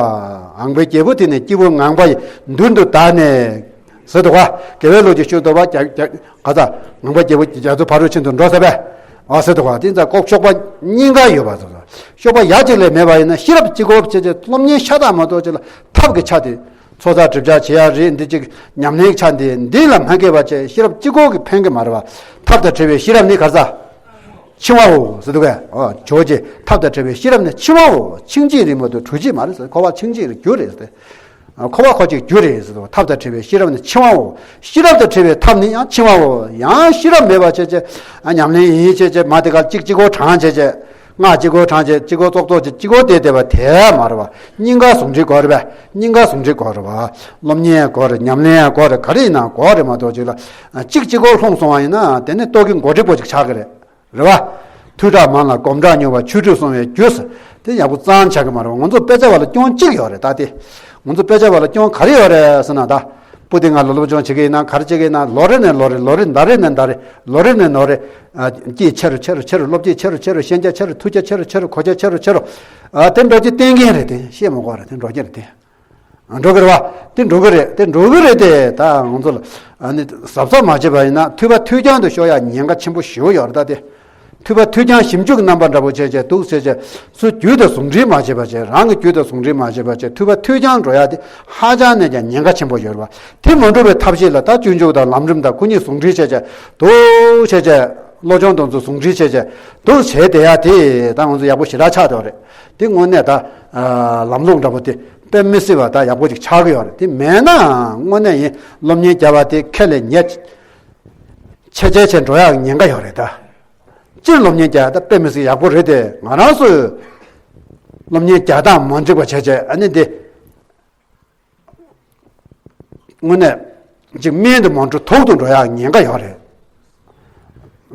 ཨང་པའི་རྒྱལ་པོ་དེ་ནི་སྐྱེས་བུ་ངང་པ་ཡི་མདུན་དུ་བདར་ནས། ཟེར་འདུག་ག་དགེ་བའི་ལུགས་ཀྱི་ཤུགས་རྡོ་བ་རྒྱ་རྒྱ་ག་ས་ངང་པ་རྒྱལ་པོ་རྒྱ་མཚོ་ཕ་རོལ་ཕྱིན་དུ་འགྲོ་ས་བས། ཨ། ཟེར་འདུག་ག་དེ་ཙང་ལྐོག་གཤོག་པ་གཉིས་ཀ་ཡོད་པ་ཟེར། གཤོག་པ་ཡ་གཅིག་ལས་མེད་པ་ཡིན་ན་ཤེས་རབ་གཅིག་པོ་བྱས་ཏེ་སློབ་གཉེར་ཤ་སྟག་མ་གཏོགས་ཅིག་ལ་ཐབས་ཀྱི་ཆ་དེ། ཚོགས་བསགས་སྒྲིབ་སྦྱང་བྱེད་ཡ་རེད། འདི་གཅིག་ཉམས་ལེན་ཆ་འདི་འདི་ལ་མ་མཁས་པ་བྱས་ཤེས་རབ་གཅིག་པོ་གིས་ཕན་གི་མ་རེད་བ། ཐབས་དང་བྲལ་བའི་ཤེས་རབ་ནི་ག་ས། འཆིང་བའོ་ཟེར་འདུག་གས། ཨོ་ཇོ་རྗེ་ཐབས་དང་བྲལ་བའི་ཤེས་རབ་ནི་འཆིང་བའོ། འཆིང་བྱེད་རིག་མ་གཏོགས་གྲོལ་བྱེད་མ་རེད་ཟེར། འཁོར་བ་འཆིང་བྱེད་རིག་རྒྱུ་རེད་ཟེར། འཁོར་བ་འཁོར་བྱེད་རྒྱུ་རེད་ཟེར། ཐབས་དང་བྲལ་བའི་ཤེས་རབ་ནི་འཆིང་བའོ། ཤེས་རབ་དང་བྲལ་བའི་ཐབས་ནི་ཡང་འཆིང་བའོ། ཡང་ཤེས་རབ་མེད་པ་བྱས་བྱས། ཨ། ཉམས་ལེན་ཡིན་བྱས་བྱས་མ་དེ་ག་གཅིག་གཅིག་པོ་དྲངས་བྱས་བྱས། སྔགས་གཅིག་པོ་དྲངས་བྱས་གཅིག་པོ་ཙོག་ཙོག་བྱས་གཅིག་པོ་དེ་བསྡད་པ་དེ་མ་རེད་བ། གཉིས་ཀ་ཟུང་འབྲེལ་དགོས་རེད་བ། གཉིས་ཀ་ཟུང་འབྲེལ་དགོས་རེད་བ། སློབ་གཉེར་དགོས་རེད། ཉམས་ལེན་དགོས་རེད། ག་རེ་ཡིན་ན་དགོས་རེད་མ་གཏོགས་ཅིག་ལ། གཅིག་གཅིག་པོ་ལྷུང་སོང་བ་ཡིན་ན་དེ་ནི་རྟོག་གེ་མགོ་འདྲིས་པོ་ཅིག་ཆགས་ཀྱི་རེད། རེད་བ། ཐོས་གྲགས་མང་ལ་གོམས་གྲགས་མྱུར་བ་ཆོས་དྲུག་སྲུང་བའི་རྒྱུ་ཟེར། དེ་ཡག་པོ་རྩ་ནས་ཆགས་ཀྱི་མ་རེད། ང་ཚོ་དཔེ་ཆ་བ་ལ་སྐྱོན་གཅིག་ཡོད་རེད་ད་དེ། ང་ཚོ་དཔེ་ཆ་བ་ལ་སྐྱོན་ག་རེ་ཡོད་རེད་ཟེར་ན་ད། པོ་ཏི་ང་ལ་སློབ་སྦྱོང་བྱེད་ཀྱི་ཡིན་ན་ག་རེ་བྱེད་ཀྱི་ཡིན་ན་ལོ་རེ་ནས་ལོ་རེ་ལོ་རེ་ཟླ་རེ་ནས་ཟླ་རེ་ལོ་རེ་ནས་ལོ་རེ། ཨ། སྐྱེས་ཆེ་རུ་ཆེ་རུ་ཆེ་རུ་སློབ་སྐྱེས་ཆེ་རུ་ཆེ་རུ་ཤེས་བྱ་ཆེ་རུ་ཆེ་རུ་ཤེས་བྱ་ཆེ་རུ་ཆེ་རུ་ཆེ་རུ་ཆེ་རུ། ཨ། དེ་འགྲོ་རྒྱུ་གཏན་འཁེལ་རེད་དེ། བཤད་མི་དགོས་རེད་དེ། འགྲོ་རྒྱུ་རེད་དེ། འགྲོ་གི་རེད་བ། དེ་འགྲོ་གི་རེད། དེ་འགྲོ་གི་རེད་དེ། ད་ང་ཚོ་ལ་ཨ་ནི་གཟབ་གཟབ་མ་བྱས་པ་ཡིན་ན་ཐོས་པ་ཐོས་རྐྱང་དུ་ཤོར་ཡ་ཉེན་ཁ་ཆེན་པོ་ཞེ་པོ་ཡོད་རེད་ད་དེ། ཐོས་པ་ཐོས་རྐྱང་ཞིབ་འཇུག་གི་རྣམ་པ་འདྲ་པོ་བྱས་བྱས་འདུག་ཟེར་བྱས་སུ་རྒྱུད་དང་ཟུང་འབྲེལ་མ་བྱས་པ་བྱས། རང་གི་རྒྱུད་དང་ཟུང་འབྲེལ་མ་བྱས་པ་བྱས་ཐོས་པ་ཐོས་རྐྱང་འགྲོ་ཡ་དེ་ཧ་ཅང་ནས་ཀྱང་ཉེན་ཁ་ཆེན་པོ་ཡོད་རེད་བ། དེ་མ་འགྲོ་བའི་ཐབས་ཤེས་ལ་ད་སྤྱོད་འཇུག་དང་ལམ་རིམ་དང་ཁོ་གཉིས་ཟུང་འབྲེལ་བྱས་བྱས་འདུག་བྱས་བྱས་བློ་སྦྱོང་དང་ཚོ་ཟུང་འབྲེལ་བྱས་བྱས་འདུག་བྱས་བསྡད་ཡ་དེ་ད་ང་ཚོ་ཡག་པོ་ཞེ་དྲག་ཆགས་འདུག་རེད། དེ་དངོས་གནས་ད་ལམ་ལུགས་འདྲ་པོ་དེ་དཔེ་མི་སྲིད་པ་ད་ཡག་པོ་ཅིག་ཆགས་ཀྱི་ཡོད་རེད། དེ་མེད་ན་དངོས་གནས་ཡིན་སློབ་གཉེར་བརྒྱབ་པ་དེ་ཁས་ལེན་ཉེ་ཆེ་ཆེ་ཆེ་འགྲོ་ཡག་ཉེན་ཁ་ཡོད་རེད་ད། སྤྱིར་སློབ་གཉེར་རྒྱག་ད་དཔེ་མི་སྲིད་ཡག་པོ་རེད་དེ། ང་རང་ཚོས་སློབ་གཉེར་རྒྱག་སྟངས་མ་འགྲིག་པ་བྱས་བྱས་ཨ་ནི་འདི་དངོས་གནས་ཅིག་སྨན་དུ་མ་འགྲོ་དུག་ཏུ་འགྲོ་ཡག་ཉེན་ཁ་ཡོད་རེད།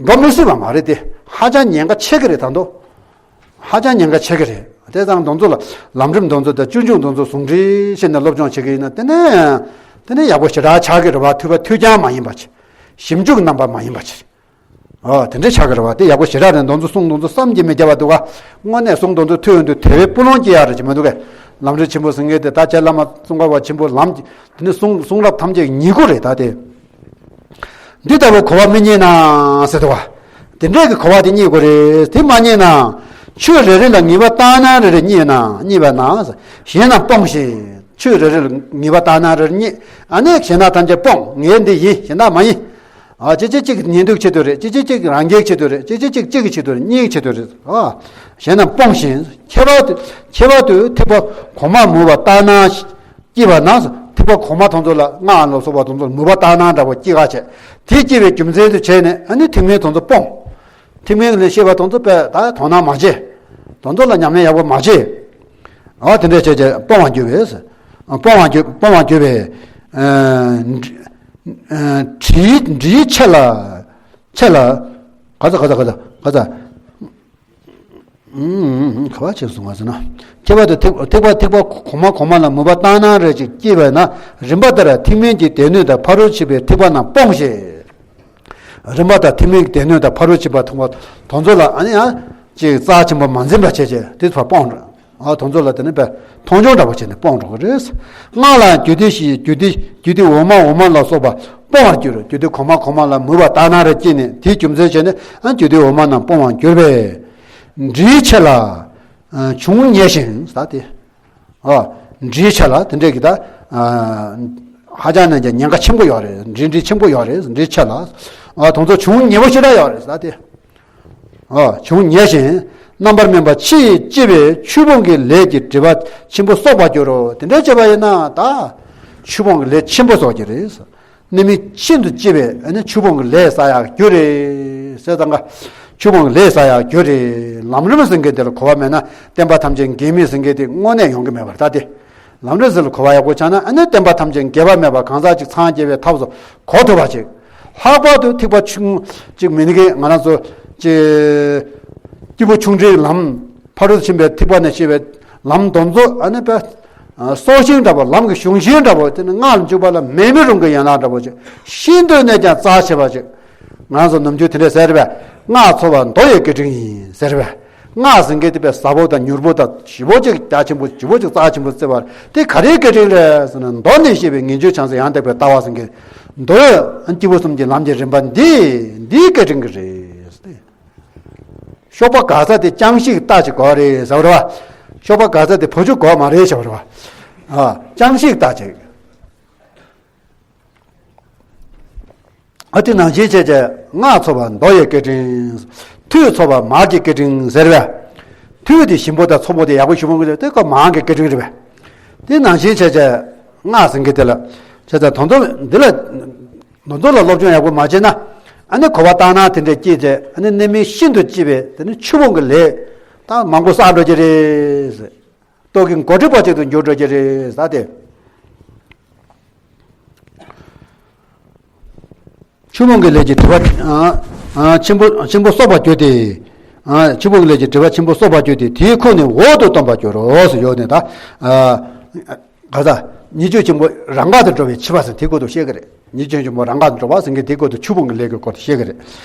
འགྲོ་མི་སྲིད་པ་མ་རེད་དེ། ཧ་ཅང་ཉེན་ཁ་ཆེ་གི་རེད་ད་དོ། ཧ་ཅང་ཉེན་ཁ་ཆེ་གི་རེད། དེ་ཙང་དེ་ཚོ་ལ་ལམ་རིམ་དེ་ཚོ་དང་སྤྱོད་འཇུག་དེ་ཚོ་ཟུང་འབྲེལ་བྱས་ནས་སློབ་སྦྱོང་བྱེད་ཀྱི་ཡིན་ན་དེ་ནས་དེ་ནས་ཡག་པོ་ཞེ་དྲག་ཆགས་ཀྱི་རེད་བ། ཐོས་པ་ཐོས་རྐྱང་མ་ཡིན་པ་བྱས། ཞིབ་འཇུག་རྣམ་པ་མ་ཡིན་པ་བྱས། ཨོ་དེ་འདྲའི་ཆགས་ཀྱི་རེད་བ། དེ་ཡག་པོ་ཞེ་དྲག་རེད། མདོ་མཛོད་གསུང་མདོ་མཛོད་བསམ་གྱིས་མི་ཁྱབ་པ་འདུག་ག། དངོས་གནས་གསུང་མདོ་མཛོད་ཐོས་ཡོང་དུས་དེ་བས་སྤུ་ལོང་སྐྱེ་ཡག་རེད་ཅེས་མི་འདུག་གས། ལམ་རིམ་ཆེན་པོ་ཟེར་མཁན་དེ་ད་ཁྱེད་བླ་མ་ཙོང་ཁ་པ་ཆེན་པོ་ལམ་གྱི་དེ་ནི་གསུང་གསུང་རབ་ཐམས་ཅད་ཉིད་སྐུ་རེད། ད་དེ་འདི་ལྟ་བུའི་གོ་བ་མི་རྙེད་ན་ཟེར་འདུག་ག། དེ་འདྲས་ཀྱི་གོ་བ་དེ་རྙེད་དགོས་རེད། དེ་མ་རྙེད་ན་ཆོས་རེ་རེ་ལ་ངེས་པ་བཏང་ན་རེ་རེ་རྙེད་ན་རྙེད་པ་ན་གཞན་རྣམས་སྤོང་ཞིང་། ཆོས་རེ་རེ་ལ་ངེས་པ་བཏང་ན་རེ་རེ་རྙེད། ཨ་ནི་གཞན་རྣམས་ཐམས་ཅད་སྤོང་། ངས་འདི་ཡིན་གཞན་དག་མ་ཡིན། ཨ་ཅི་ཅི་གཅིག་ཉན་འདོད་ཆེད་དུ་རེད། ཅི་ཅི་གཅིག་རང་རྒྱལ་ཆེད་དུ་རེད། ཅི་ཅི་གཅིག་གཅིག་གི་ཆེད་དུ་རེད། གཉིས་ཆེད་དུ་རེད། ཨ་གཞན་རྣམས་སྤོང་ཞིང་། ཁྱད་པར་དུ་ཁྱད་པར་དུ་ཐེག་པ་གོང་མ་མོས་པ་ལྟར་སྣང་སྐྱེས་པ་ན་ཐེག་པ་གོང་མ་དེ་ཚོ་ལ་སྔགས་ལ་སོགས་པ་དེ་ཚོ་ལ་མོས་པ་ལྟར་སྣང་འདྲ་པོ་སྐྱེ་ག་བྱས། དེ་སྐྱེ་བའི་རྒྱུ་མཚན་དུ་བྱས་ནས་ཨ་ནི་ཐེག་དམན་དེ་ཚོ་སྤོང་། ཐེག་དམན་ལ་བཤད་པ་དེ་ཚོ་དཔེ་ད་དོ་སྣང་མ་བྱེད། དེ་ཚོ་ལ་ཉམས་ལེན་ཡག་པོ་མ་བྱེད། ཨ་དེ་འདྲ་བྱས་བྱས་སྤོང་བར་འགྱུར་བས། སྤོང་བར་འགྱུར་སྤོང་བར་འགྱུར་བས། ཨ་དྲིའི་དྲིའི་ཆེ་ལ། ཆེ་ལ། ག་ཚ་ག་ཚ་ག་ཚ་ག་ཚ། ཨུམ། ག་བ་ཆེ་གསུང་བ་ཟེར་ན། ཁྱད་པར་དུ་ཐེག་ཐེག་པ་ཐེག་པ་གོང་མ་གོང་མ་ལ་མོས་པ་བཏང་སྣང་རེ་ཞིག་སྐྱེས་པས་ན། རིམ་པ་ལྟར་ཐེག་དམན་གྱི་སྡེ་སྣོད་དང་ཕ་རོལ་ཕྱིན་པའི་ཐེག་པ་རྣམས་སྤོང་ཞིང་། རིམ་པ་ལྟར་ཐེག་དམན་གྱི་སྡེ་སྣོད་དང་ཕ་རོལ་ཕྱིན་པ་ཐེག་པ་དེ་ཚོ་ལ་ཨ་ནི་ཡང་ཅིག་རྩ་ཆེན་པོ་མ་འཛིན་པ་བྱས་བྱས་དེ་ཚོ་སྤོང་འགྲོ། ཨ་དེ་ཚོ་ལ་དེ་ནི་དཔེ་མཐོང་ཆུང་འདྲ་པོ་བྱས་ནས་སྤོང་འགྲོ་གི་རེད། སྔགས་ལ་རྒྱུད་སྡེ་བཞི་རྒྱུད་སྡེ་རྒྱུད་སྡེ་འོག་མ་འོག་མ་ལ་སོགས་པ་སྤོང་བར་འགྱུར། རྒྱུད་སྡེ་གོང་མ་གོང་མ་ལ་མོས་པ་ལྟར་སྣང་རེ་སྐྱེས་ནས་དེའི་རྒྱུ་མཚན་བྱས་ནས་ཨ་རྒྱུད་སྡེ་འོག་མ་རྣམས་སྤོང་བར་འགྱུར་བས། འདྲིའི་ཆེ་ལ། ཨ་བྱུང་ཉེ་ཞིང་ཟེར་ཏེ། ཨ་འདྲིའི་ཆེ་ལ་དེ་འདྲས་ཀྱི་ད། ཨ་ཧ་ཅང་ནས་ཀྱང་ཉེན་ཁ་ཆེན་པོ་ཡོད་རེད། འདྲི་འདྲི་ཆེན་པོ་ཡོད་རེད། འདྲིའི་ཆེ་ལ། ཨ་དེ་ཚོ་བྱུང་ཉེ་པོ་ཞེ་དྲག་ཡོད་རེད་ཟེར་ཏེ། ཨ་བྱུང་ཉེ་ཞིང་རྣམ་པར་སྨིན་པ་ཕྱི་ཡི་ལྕི་བའི་ཆོས་སྤོང་གི་ལས་ཀྱི་སྒྲིབ་པ་ཆེན་པོ་གསོག་པར་འགྱུར་རོ། དེ་འདྲ་བྱས་པ་ཡིན་ན་ད་ཆོས་སྤོང་གི་ལས་ཆེན་པོ་གསོག་གི་རེད། གནས་མིན་ཤིན་ཏུ་ལྕི་བའི་ཨ་ནི་ཆོས་སྤོང་གི་ལས་བསགས་ཡག་རྒྱུ་རེད་ཟེར་ཙང་ཀ། ཆོས་སྤོང་གི་ལས་བསགས་ཡག་རྒྱུ་རེད། ལམ་རིམ་ཟེར་མཁན་དེ་ལ་གོ་བ་མེད་ན་བསྟན་པ་ཐམས་ཅད་འགལ་མེད་ཟེར་མཁན་དེ་དངོས་གནས་ཡོང་གི་མེད་པར་ད་དེ། ལམ་རིམ་ཟེར་ལ་གོ་བ་ཡག་པོ་ཆགས་ན་ཨ་ནི་བསྟན་པ་ཐམས་ཅད་འགལ་བ་མེད་པ་གང་ཟག་གཅིག་འཚང་རྒྱ་བའི་ཐབས་སུ་གོ་ཐུབ་པ་ཅིག། ལྷག་པར་དུ་ཐེག་པ་ཆུང་གཅིག་མི་ནི་གི་ང་རང་ཚོ་ཅིག་སྐྱེས་བུ་ཆུང་འབྲིང་ལམ་ཕ་རོལ་ཏུ་ཕྱིན་པའི་ཐེག་པ་ནས་སྐྱེས་པའི་ལམ་དོན་ཚོ་ཨ་ནི་པ། སྲོག་ཤིང་འདྲ་པོ་ལམ་གྱི་གཞུང་ཤིང་འདྲ་པོ་དེ་ནི་སྔགས་ལ་འཇུག་པ་ལ་མེ་མེ་རུང་གི་ཡན་ལག་འདྲ་པོ་ཅིག་ཤིན་ཏུ་ནས་ཀྱང་རྩ་ཆེ་བ་ཅིག། ང་ཚོ་ནམ་རྒྱུན་དེ་འདྲས་ཟེར་བས། སྔགས་འཚོ་བ་མདོ་ཡི་སྐད་འཕྲིན་ཡིན་ཟེར་བས། སྔགས་ཟེར་མཁན་དེ་པས་ཟབ་པོ་དང་མྱུར་པོ་དང་ཞིབ་པོ་ཅིག་རྒྱ་ཆེན་པོ་ཞིབ་པོ་ཅིག་རྩ་ཆེན་པོ་བརྩི་བར་དེ་ག་རེའི་སྐད་འཕྲིན་རེད་ཟེར་ན་མདོ་ནས་བཤད་པའི་ངེས་འབྱུང་བྱང་སེམས་ཡང་དག་པའི་ལྟ་བ་ཟེར་མཁན་མདོ་ཡི་སྐྱེས་བུ་གསུམ་གྱི་ལམ་གྱི་རིམ་པ་འདི་འདིའི་སྐད་འཕྲིན་གྱི་རེད། གཤོག་པ་ག་ས་དེ་ཅང་ཤེས་ཀྱི་རྟ་ཅིག་གོ་རེད་ཟེར་བ་རེད་བ། གཤོག་པ་ག་ས་དེ་བུ་ཆུང་གོ་མ་རེད་ཟེར་བ་རེད་བ། ཨ་ཅང་ཤེས་ཀྱི་རྟ་ཅིག། ཨ་དེ་ནང་བཞིན་བྱས་བྱས་སྔགས་འཚོ་བ་མདོ་ཡི་སྐད་འཕྲིན། ཐོས་འཚོ་བ་མར་གྱི་སྐད་འཕྲིན་ཟེར་བས། ཐོས་དེ་ཞིམ་པོ་དང་འཚོ་བ་དེ་ཡག་པོ་ཞིམ་པོ་གི་དེ་ཀ་མར་གྱི་སྐད་འཕྲིན་རེད་བས། དེ་ནང་བཞིན་བྱས་བྱས་སྔགས་ཟེར་མཁན་དེ་ལ་བྱས་ཙང་དོན་དུ་འདི་ལ། མདོ་མདོ་ལ་སློབ་སྦྱོང་ཡག་པོ་མ་བྱས་ན། ཨ་ནི་གོ་བ་བཏང་ན་དེ་འདྲས་སྐྱེས་ཏེ་ཨ་ནི་གནས་མིན་ཤིན་ཏུ་ལྕི་བའི་དེ་ནི་ཆུ་བོ་གི་ལས། ད་མང་པོ་བསགས་འགྲོ་གི་རེད། ལྟོ་གི་མགོ་འཁྲིད་པ་ཅིག་ཏུ་འགྱུར་འགྲོ་གི་རེད་ཟེར་ཏེ། ཆུ་བོ་གི་ལས་ཀྱི་སྒྲིབ་པ་ཨ་ཨ་ཆེན་པོ་ཆེན་པོ་གསོག་པར་གྱུར་ཏེ། ཨ་ཆུ་བོ་གི་ལས་ཀྱི་སྒྲིབ་པ་ཆེན་པོ་གསོག་པར་གྱུར་ཏེ་དེའི་ཁུངས་ནི་འོག་ཏུ་སྟོན་པར་འགྱུར་རོ་ཟེར་ཡོད་ནས་ད། ཨ། ག་ས། ཉེས་སྤྱོད་ཆེན་པོ་རང་འགག་ཏུ་འགྲོ་བའི་འཆི་བ་ཟེར་དེའི་སྐོར་དུ་བཤད་ཀྱི་རེད། ཉེས་སྤྱོད་ཆེན་པོ་རང་འགག་ཏུ་འགྲོ་བ་ཟེར་མཁན་དེའི་སྐོར་དུ་ཆུ་བོ་གི་ལས་ཀྱི་སྐོར་དུ་བཤད་ཀྱི་རེད།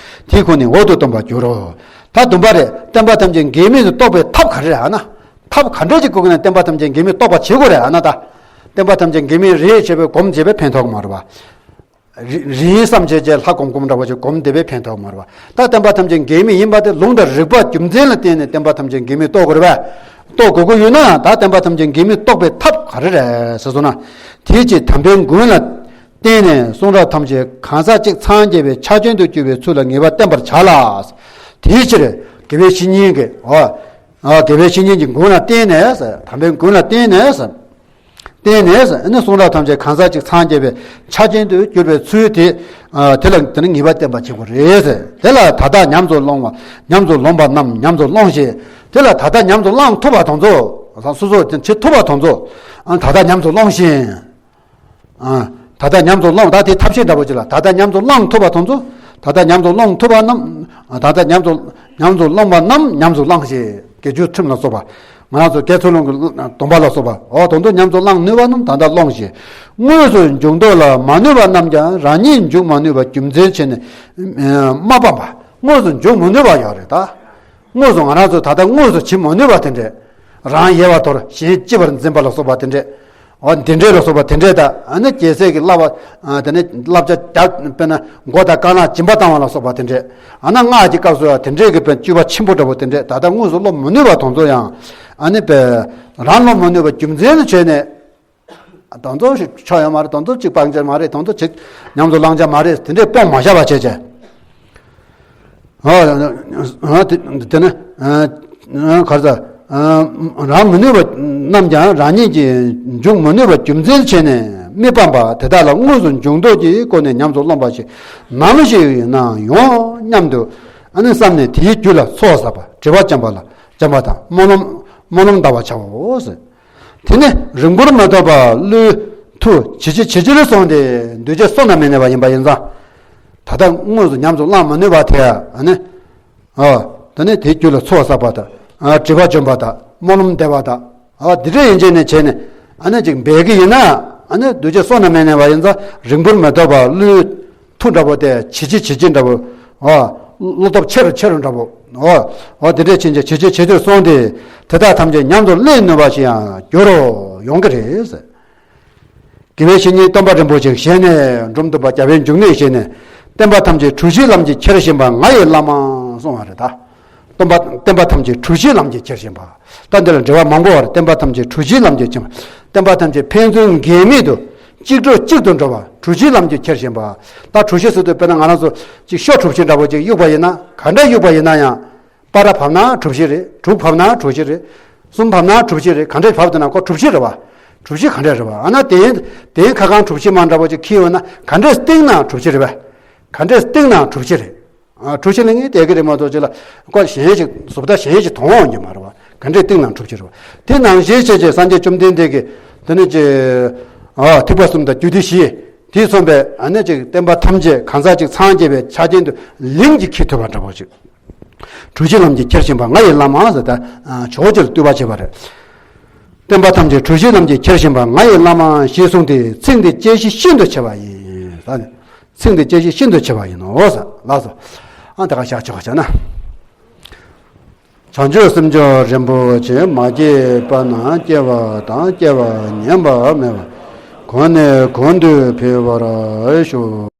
དེའི་ཁུངས་ནི་འོག་ཏུ་སྟོན་པར་འགྱུར་རོ། ད་བདུན་པ་རེད། བསྟན་པ་ཐམས་ཅད་འགལ་མེད་དུ་རྟོགས་པའི་ཐབས་ག་རེ་རེད་ཨ་ན། ཐབས་ག་འདྲ་ཅིག་དགོས་ཀྱི་ན་བསྟན་པ་ཐམས་ཅད་འགལ་མེད་རྟོགས་པ་བྱེད་དགོས་རེད་ཨ་ན་ད། བསྟན་པ་ཐམས་ཅད་འགལ་མེད་རེད་བྱས་པའི་སྒོམ་བྱས་པས་ཕན་ཐོགས་མ་རེད་བ། རི་རིན་བསམ་བྱས་བྱས་ལྷ་སྒོམ་སྒོམ་འདྲ་བ་ཅིག་སྒོམ་བསྡད་པས་ཕན་ཐོགས་མ་རེད་བ། ད་བསྟན་པ་ཐམས་ཅད་འགལ་མེད་ཡིན་པ་དེ་ལུང་དང་རིགས་པ་རྒྱུ་མཚན་ལ་བརྟེན་ནས་བསྟན་པ་ཐམས་ཅད་འགལ་མེད་རྟོགས་དགོས་རེད་བས། རྟོགས་དགོས་ཀྱི་ཡོད་ན་ད་བསྟན་པ་ཐམས་ཅད་འགལ་མེད་རྟོགས་པའི་ཐབས་ག་རེ་རེད་ཟེར་སོང་ན། དེའི་ཕྱིར་དམ་པའི་མགོན་ལ་བརྟེན་ནས་གསུང་རབ་ཐམས་ཅད་གང་ཟག་གཅིག་འཚང་རྒྱ་བའི་ཆ་ཅན་དུ་གྱུར་པའི་ཚུལ་ལ་ངེས་པར་བསྟན་པར་བྱ་ལ། དེའི་ཕྱིར་དགེ་བའི་བཤེས་གཉེན་གྱི་འོ། ཨ་དགེ་བའི་བཤེས་གཉེན་གྱི་མགོན་ལ་བརྟེན་ནས་དམ་པའི་མགོན་ལ་བརྟེན་ནས། བརྟེན་ནས་ནི་གསུང་རབ་ཐམས་ཅད་གང་ཟག་གཅིག་འཚང་རྒྱ་བའི་ཆ་ཅན་དུ་གྱུར་པའི་ཚུལ་དེ། དེ་ལ་དེ་ནི་ངེས་པ་བསྟན་པ་བྱེད་དགོས་རེད། དེ་ལ་ད་ལྟ་ཉམས་སུ་སློང་བ་ཉམས་སུ་ལོངས་པ་རྣམས་ཉམས་སུ་སློང་ཞིང་། དེ་ལ་ད་ལྟ་ཉམས་སུ་བླང་ཐུབ་པ་དེ་ཚོ། སོ་སོ་བྱེད་ཐུབ་པ་དེ་ཚོ། ད་ལྟ་ཉམས་སུ་སློང་ཞིང་། ད་ལྟ་ཉམས་སུ་བླང་ད་དེ་ཐབས་ཤེས་འདྲ་པོ་ཅིག་ལ་ད་ལྟ་ཉམས་སུ་བླང་ཐུབ་པ་དེ་ཚོ། ད་ལྟ་ཉམས་སུ་བླང་ཐུབ་པ་རྣམས། ད་ལྟ་ཉམས་སུ་ཉམས་སུ་བླང་བ་རྣམས་ཉམས་སུ་བླང་ཞིང་། དགེ་སྦྱོར་ཁྲིམས་ལ་སོགས་པ། ང་རང་ཚོ་དགེ་ཚུལ་སློང་གི་སྡོམ་པ་ལ་སོགས་པ་འོ་དོན་དུ་ཉམས་སུ་བླང་ནུས་པ་རྣམས་ད་ལྟ་སློང་ཞིང་། དངོས་སུ་འཇུག་ལྡོག་ལ་མ་ནུས་པ་རྣམས་ཀྱང་རང་ཉིད་འཇུག་མ་ནུས་པ་རྒྱུ་མཚན་བྱས་ནས་མ་སྤངས་པ། དངོས་སུ་འབྱུང་མི་ནུས་པ་ཡོད་རེད་ད། དངོས་སུ་ང་རང་ཚོ་ད་ལྟ་དངོས་སུ་བྱེད་མི་ནུས་པ་དེ་འདྲས། རང་ཡལ་བར་དོར་གཞན་གཅེས་པར་འཛིན་པ་ལ་སོགས་པ་དེ་འདྲས། འོ་འདི་འདྲས་ལ་སོགས་པ་དེ་འདྲས་ད། ཨ་ནི་རྒྱལ་སྲས་ཀྱི་བསླབ་པ་དེ་ནས་བསླབ་བྱ་རྒྱབ་དཔེར་ན་མགོ་དང་དཀར་ནག་སྦྱིན་པ་བཏང་བ་ལ་སོགས་པ་དེ་འདྲས། ཨ་ན་སྔགས་ཀྱི་སྐབས་སུ་དེ་འདྲས་ཀྱི་དཔེ་སྤྱོད་པ་ཆེན་པོ་འདྲ་པོ་དེ་འདྲས་ད་ལྟ་དངོས་སུ་སློབ་མི་ནུས་པ་དེ་ཚོ་ཡང་ཨ་ནི་དཔེ་རང་སློབ་མི་ནུས་པ་རྒྱུ་མཚན་དུ་བྱས་ནས། དང་ཚོ་ཞིག་ཆོག་ཡོད་མ་རེད། དང་ཚོ་གཅིག་སྤང་བྱ་མ་རེད། དང་ཚོ་གཅིག་ཉམས་སུ་བླང་བྱ་མ་རེད། དེ་འདྲས་སྤོང་མ་བྱ་བ་བྱས་བྱས། ཨ་ཨ་དེ་དེ་ནི་ཨ་ཨ་ག་རེ་ཟ། ཨ་རང་མི་ནུས་པ་རྣམས་ཀྱང་རང་ཉིད་ཀྱིས་འབྱུང་མི་ནུས་པ་རྒྱུ་མཚན་བྱས་ནས་མི་ཕམ་པ་དེ་དག་ལ་དངོས་སུ་འབྱུང་ལྡོག་གི་སྒོ་ནས་ཉམས་སུ་བླངས་པ་ཞིག་ནམ་ཞིག་ཡིན་ན་ཡོང་སྙམ་དུ་ཨ་ནི་བསམ་ནས་དེའི་རྒྱུ་ལ་ཚོགས་བསགས་པ་དྲི་བ་འཇམ་པ་ལ་འཇམ་པ་དང་སྨོན་ལམ་སྨོན་ལམ་བཏབ་པར་བྱའོ་ཟེར། དེ་ནི་རིང་པོར་མི་ཐོགས་པར་བློའི་མཐུ་ཇེ་ཆེ་ཇེ་ཆེར་སོང་སྟེ་འདུས་བྱས་བསོད་ནམས་མི་གནས་པ་ཡིན་པ་ཡིན་ཙང་། ད་ལྟ་དངོས་སུ་ཉམས་སུ་བླང་མི་ནུས་པ་དེ་ཨ་ནི། ཨ་ད་ནི་དེའི་རྒྱུ་ལ་ཚོགས་བསགས་པ་དང་། ཨ་དྲི་བ་འཇོམས་པ་དང་སྨོན་ལམ་འདེབས་པ་དང་། ཨ་འདི་འདྲ་ཡིན་བྱས་ནས་བྱས་ནས་ཨ་ནི་ཅིག་འབད་ཀྱི་ཡིན་ན། ཨ་ནི་འདུས་བྱས་བསོད་ནམས་མི་གནས་པ་ཡིན་ཙང་རིང་པོར་མི་ཐོགས་པར་བློའི། མཐུ་འདྲ་པོ་དེ་ཇེ་ཆེ་ཇེ་ཆེ་འདྲ་པོ། ཨོ། བློ་སྟོབས་ཆེ་རུ་ཆེ་རུ་འདྲ་པོ། ཨོ། ཨོ་དེ་འདྲས་ཕྱིན་ཆད་ཇེ་ཆེ་ཇེ་ཆེར་སོང་སྟེ། དེ་དག་ཐམས་ཅད་ཉམས་སུ་ལེན་ནུས་པ་ཞིག་ཡང་འགྱུར་རོ་ཡོང་གི་རེད། དགེ་བའི་བཤེས་གཉེན་སྟོན་པ་རིན་པོ་ཆེ་ཞལ་ནས་འབྲོམ་སྟོན་པ་རྒྱལ་བའི་འབྱུང་གནས་ཞལ་ནས། བསྟན་པ་ཐམས་ཅད་གྲུ་བཞིའི་ལམ་གྱིས་ཁྱེར་བཞིན་པ་ང་ཡི་བླ་མ་གསུངས་པ་རེད་ད། སྟོན་པ་བསྟན་པ་ཐམས་ཅད་གྲུ་བཞིའི་ལམ་གྱིས་ཁྱེར་བཞིན་པ། ད་འདི་ལ་འགྲེལ་བ་མང་པོ་བར་བསྟན་པ་ཐམས་ཅད་གྲུ་བཞིའི་ལམ་གྱིས་ཁྱེར་བ། བསྟན་པ་ཐམས་ཅད་ཕན་ཚུན་འགལ་མེད་དུ་གཅིག་གྲོགས་གཅིག་ཏུ་འགྲོ་བ་གྲུ་བཞིའི་ལམ་གྱིས་ཁྱེར་བཞིན་པ། ད་གྲུ་བཞི་ཟེར་དུས་དཔེར་ན་ང་རང་ཚོ་གཅིག་ཤོག་གྲུ་བཞི་འདྲ་པོ་གཅིག་གཡུག་པ་ཡིན་ན་ག་འདྲ་གཡུག་པ་ཡིན་ན་ཡང་། པ་ར་བབས་ན་གྲུ་བཞི་རེད། དྲུག་བབས་ན་གྲུ་བཞི་རེད། གསུམ་བབས་ན་གྲུ་བཞི་རེད། ག་འདྲས་བབས་འདུག་ན་ཁོ་གྲུ་བཞི་རེད་བ། གྲུ་བཞི་ག་འདྲས་རེད་བ། ཨ་ན་དེ་དེ་ཁ་གང་གྲུ་བཞི་མ་འདྲ་པོ་གཅིག་འཁྱེར་ཡོད་ན་ག་འདྲས་བཏིང་ན་གྲུ་བཞི་རེད་བ། ག་འདྲས་བཏིང་ན་གྲུ་བཞི་རེད། ཨ་གྲུ་བཞི་ལ་ངས་བལྟས་ཀྱི་རེད་མ་གཏོགས་ཅི་ལ་ཁོ་གཞན་ཞིག་བཟོ་ལྟ་གཞན་ཞིག་མཐོང་འོང་གི་མ་རེད་བ། ག་འདྲས་བཏིང་ན་གྲུ་བཞི་རེད་བ། དེ་ནང་བཞིན་བྱས་བྱས་སངས་རྒྱས་བཅོམ་ལྡན་འདས་ཀྱིས་དེ་ནི་ཅི། ཨ་ཐེག་པ་གསུམ་དང་རྒྱུད་སྡེ་བཞི། དེས་མཚོན་པའི་ཨ་ནི་ཅིག་བསྟན་པ་ཐམས་ཅད་གང་ཟག་ཅིག་འཚང་རྒྱ་བའི་ཆ་རྐྱེན་དུ་ལིང་གིས་འཁྱེར་ཐུབ་པ་འདྲ་པོ་ཅིག་གྲུ་བཞི་ལམ་གྱིས་ཁྱེར་བཞིན་པ་ང་ཡི་བླ་མ་ཟེར་ད། ཨ་ཇོ་བོ་རྗེ་ལ་བསྟོད་པ་བྱས་པ་རེད། བསྟན་པ་ཐམས་ཅད་གྲུ་བཞི་ལམ་གྱིས་ཁྱེར་བཞིན་པ་ང་ཡི་བླ་མ་ཞེས་གསུངས་ཏེ་ཚིག་འདི་དཔྱད་གཞི་ཤིན་ཏུ་ཆེ་བ་ཡིན། ད་ནི་ཚིག་འདི་དཔྱད་གཞི་ཤིན་ཏུ་ཆེ་བ་ཡིན་ནོ་ཟེར་ལགས་སོ། ཨ་ད་ག་ཞག་ཆོག་བྱ་ན། བྱང་ཆུབ་སེམས་མཆོག་རིན་པོ་ཆེ་མ་སྐྱེས་པ་ན་སྐྱེ་བ་དང་སྐྱེ་བ་ཉམས་པ་མེད་པ་གོང་ནས་གོང་དུ་འཕེལ་བར་ཤོག